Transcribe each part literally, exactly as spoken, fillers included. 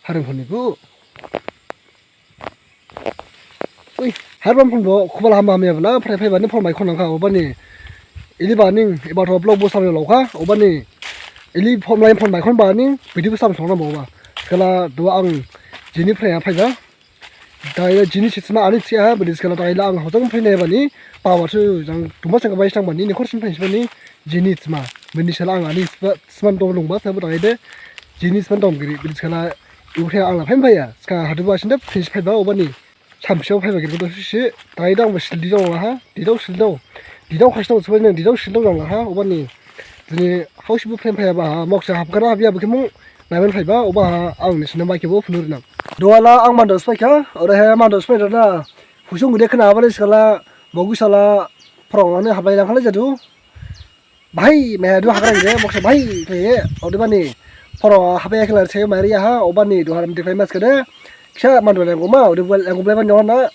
Harem phone ni bu. Ui, harbam phone bo khobal hama hamya bana, phrai phai bani phone mai khon nangkha, obani. Ili baning, iba tho vlog bo samya laukha, obani. Ili phone lai phone mai khon bani, video bo sam song na bo ba. Kala duha ang jini phrai phai ba. Daila jini sisma ani thiha, bini skala daila ang hojang phai nai bani, power su jang tuma jang bai stang bani, ni khor sin phai bani, jini sisma. Bini skala ang ani sisma dong lungba, sabo daide, jini sisma dong giri, bini skala ibu phai ang la phai phai ya, ska hadu ba sinda phai phai ba obani. Samsiao phaiba giri kodo sisi, tai dang ba sildi dong laha, di dong sildi dong. Di dong khasi dong, sebenarnya di dong sildi dong laha, obani. Dini hausi bu phrem phaiba ha, moksa hapkara hapya bu khemung, naiban phaiba, oba ha, ang ni sina bai khebo phunur nang. Duhala ang mando spai kha, ore he mando spai dana, husung gede khna abale skala, mogu sala, phrong ane hablai lang khala jadu. Bhai, maya du hagra gede, moksa bhai, khe, odebani, poro hape eklar se mari ha, obani, du haram de famous kede, kisa mandu lenguma, ode bel lengum leban jona,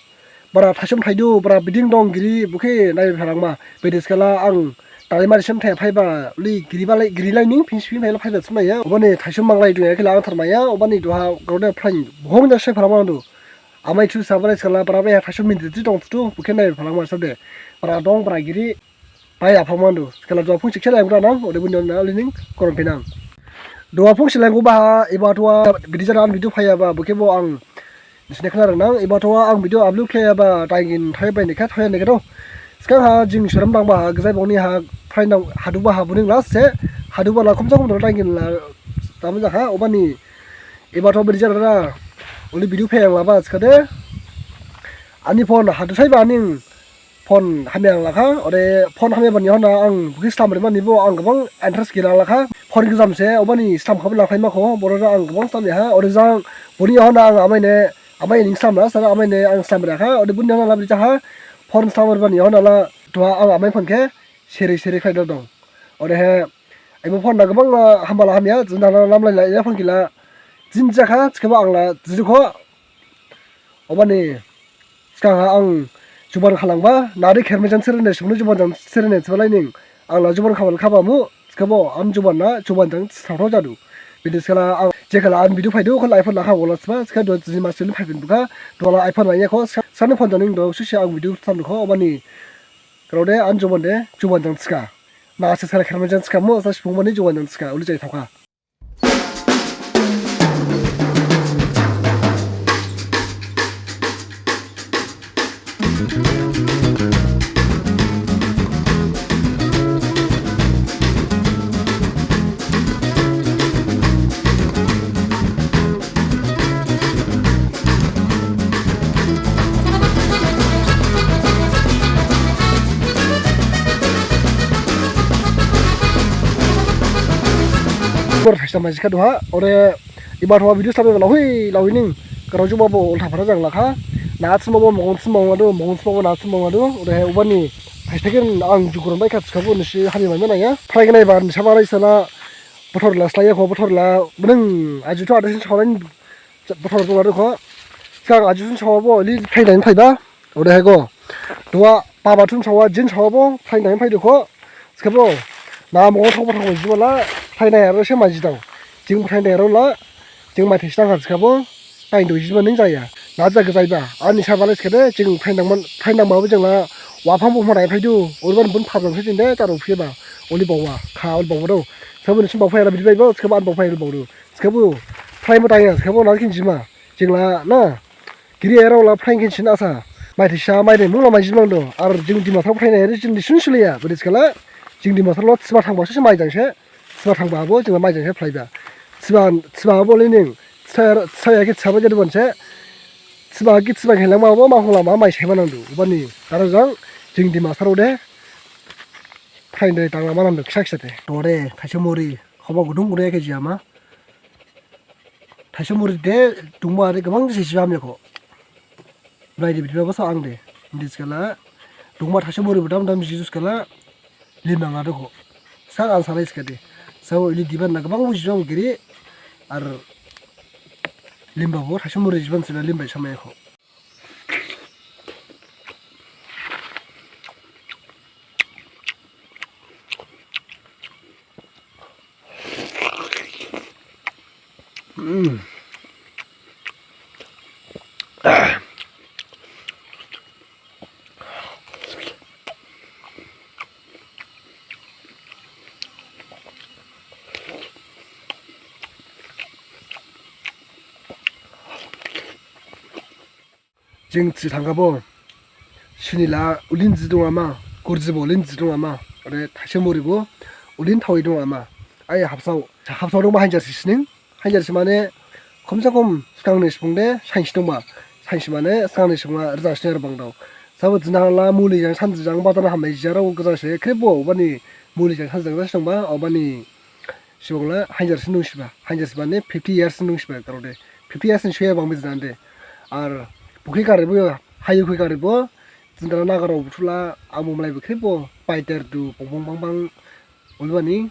bara thasum thaidu, bara biding dong giri, bukhe nai phalangma, bedis kala ang, tali mari sem thai phaiba, li giri balai, giri lai ning, phin phin phai la phaiba semaya, obani thasum manglai du ekla ang tharmaya, obani duha, grode phrain, bohong ja se phalangma du, amai thu sabalai skala, bara be thasum min di dong tu, bukhe nai phalangma sabde, bara dong, bara giri, Pai aphang mandu, skala duha phung siksa lai ang nang, ode bun na lining, korom pinang. Duha phung silai ang ba, iba duha, bidi jana ang video phaiya ba, bukhe bo ang, nisine khna nang, iba duha ang video upload khlaiya ba, taingin thai bai nikha, thai nikha do. Skang ha, jing suram dang ba, gzai bong ni ha, phai nang, hadu ba ha, buning last se, hadu ba la khum sa khum do taingin la, tam ja ha, obani, iba duha bidi jana, uli video phai ang la ba, skade, ani phone, hadu sai ba ning, Phone hamya ang lakha, ode phone hamya bani hona ang bukhi slam rimani bo ang gabang interest gila lakha. Phone gijam se, obani slam khabo lakhlai makho, boro ang gabang slam yaha, ode jang boni hona ang amai ne, amai ning slam la, sara amai ne ang slam rakha, ode buni hona labri jaha, phone slam bani hona la, duha ang amai phone khe, seri seri khlai dong. Ode he, ebo phone na gabang la, hamba la hamya, jin dana lam lai la, ya phone gila, jin jakha, skaba ang la, jidukho, Obani, skang ha ang juban khalangba, nadi khermejan sirene, sumnu juban jang sirene, sibalai ning, ang la juban khabal khabamu, skabo am juban na, juban jang srao jadu. Bini skala ang, jekhala ang video phaidu, khala iPhone lakha wala siba, ska do jini masin phaiphin bukha, dola iPhone la yakho, ska, sani phone jang ning do, susi ang video samdukho, obani, krode ang juban de, juban jang ska. Na se skala khermejan skamu, sa sipung bani juban jang ska, uli jai thokha. Bor thaisa majikha duha, ore iba thwa video sabe bala hui lawi ning, karau juba bo ultha phara jang lakha, na atsma bo mongon sma wadu, mongon sma bo na atsma wadu, ore ubani thaisa kin ang jukuran bai khat skabo nisi hani mai mana ya, phrai gnai bar nisa barai sala, bothor la slaya kho, bothor la, bening, aju tho ada sin sawan, bothor tu wadu kho, skang aju sin sawa bo, li phai lain phai ba, Odehe go. Duha papa thun sawa, jin sawa bo, phain dang phai dukho. Skabo. Na mo thok thok jibala, phain dang aro se ma jidang. Jing phain dang aro la, jing ma thistang ha skabo. Phain do jima ning jaya. Na ja gajai ba. Ani sa bala skade, jing phain dang man, phain dang ma bo jing la. Wa phang bo ma dai phai du. Urban bun phap dang se jing de, taro phi ba. Oli bawa, kha oli bawa do. Skabo ni sim bawa phai ra bidi bai bo, skabo an bawa phai oli bawa do. Skabo. Phain mo dang ya, skabo na kin jima. Jing la, na. Giri erao la phain khin sin asa. Mai thisa, mai de mung la mai jimang do. Ar jing Dimasarao phain ere jing di sun suliya. Bodi skala, jing Dimasarao lo siba thangba se mai jang se. Siba thangba bo, jing la mai jang se phlaiba. Siba, siba bo lining. Sa, sa ya khe siba jadi bon se. Siba khe siba khe langma bo, ma hung lama, mai se ma nang du. Bani, karo jang, jing Dimasarao de. Phain de tang lama nang du, kisa kisa de. Tore, thaisa muri, khoba gudung gudung ya khe jiyama. Thaisa muri de dungba de gabang jisi jibam yakho. Blai de bidiba basa ang de. Indi skala dungba thaisa muri budam dam jisu skala lim nang ado kho. Sang ang salai skade. Sao ili diban na gabang jibam giri ar Limba bo thaisa muri jiban sina limba samai kho. Jing thi thangkhabo, sinila ulin ji dong ama, gurji bo ulin ji dong ama, ore thaisa muri bo ulin thawi dong ama. Ai hapsao, hapsao dongba hainjar si sining, hainjar si mane, khomsa khom sgang ni sibung de, sainsi dongba, sainsi mane, sgang ni sibung a rja sini ar bang dao. Sabo jina la muli jang sanji jang badana hamai jara u gaja se, khrip bo, obani muli jang sanji jang jasi dongba, obani Sibongla hainjar sin dongsiba, hainjar siba ne fifty years sin dongsiba garode. Fifty years ni soya bang bijna de. Ar bukhi garibo, hayu khui garibo, jindala nagarao buthula, ang mumlai bukhi bo, paiter du, bong bong bang bang, ulibani,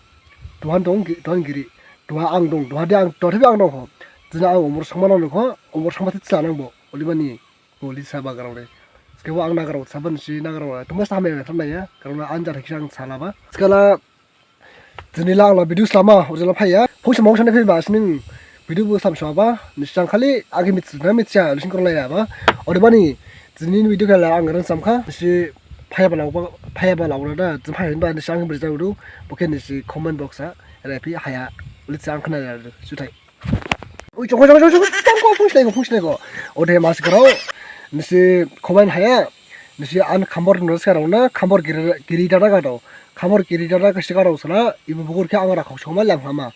duhan dong, gi- duhan giri, duha ang dong, duha de ang, duha de ang dong ho. Jina ang umur sangma nang ho, umur sangma thit sila nang bo, ulibani, bo li saba garode. Skebo ang nagarao saban si nagarao, tumas tame ya, tame ya, garode ang jar hiksa ang salaba. Skala, Jini la ang la video slama, ojala phaiya. Phungsa mong sane phaiba, sining video bo slam suaba, nisi jang khali, agi mitsi na mitsi ya, lusin korla ya ba. Odebani, jini video kala ang ran samkha, nisi phaiya ba laoba, phaiya ba laoba da, jin phaiya ba nisi ang beri jaudu, bo khe nisi comment box ha, repi haya, ulitsi ang khna ya, juthai. Ui, joko, joko, joko, joko, joko, phungsi naiko, phungsi naiko. Ode mas garao, nisi comment haya, nisi ang khambor dong dada sikarao na, khambor giri, giri dada gadao. Khambor giri dada khe sikarao sala, ibu bukur khe ang ra khok soma lang hama.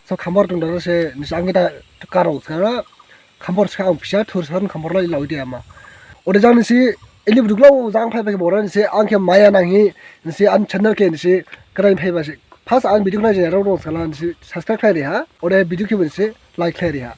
So khambor dong dada se, nisi ang kita karao sala, khambor sika ang pisa, thur san khambor la ilau ide ama. Ode jang nisi, ili buduk lau jang phai phai bora nisi, ang khe maya nanghi, nisi ang channel khe nisi, krai phai ba se. First ang video khnai jaya rao dong sala, nisi subscribe khlai riha, ode video khe nisi like khlai riha.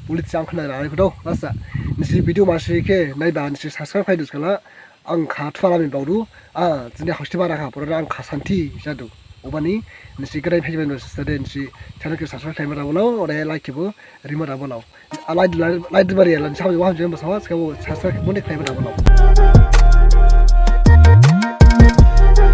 Ulitsi ang khna ra, ai khudo, lasa. Nisi video masi khe, naiba nisi subscribe khlai du skala, ang kha thwala mi baodu, a, jini hosti bara kha, pura ang kha santi jadu. Obani, nisi gadain phaiban sade, nisi channel khe subscribe khlaima da bolao, ode like khe bo, rima da bolao. A like, like, like bari, lan sabi waham jem basawa, skabo subscribe khe bo ne khlaima da bolao.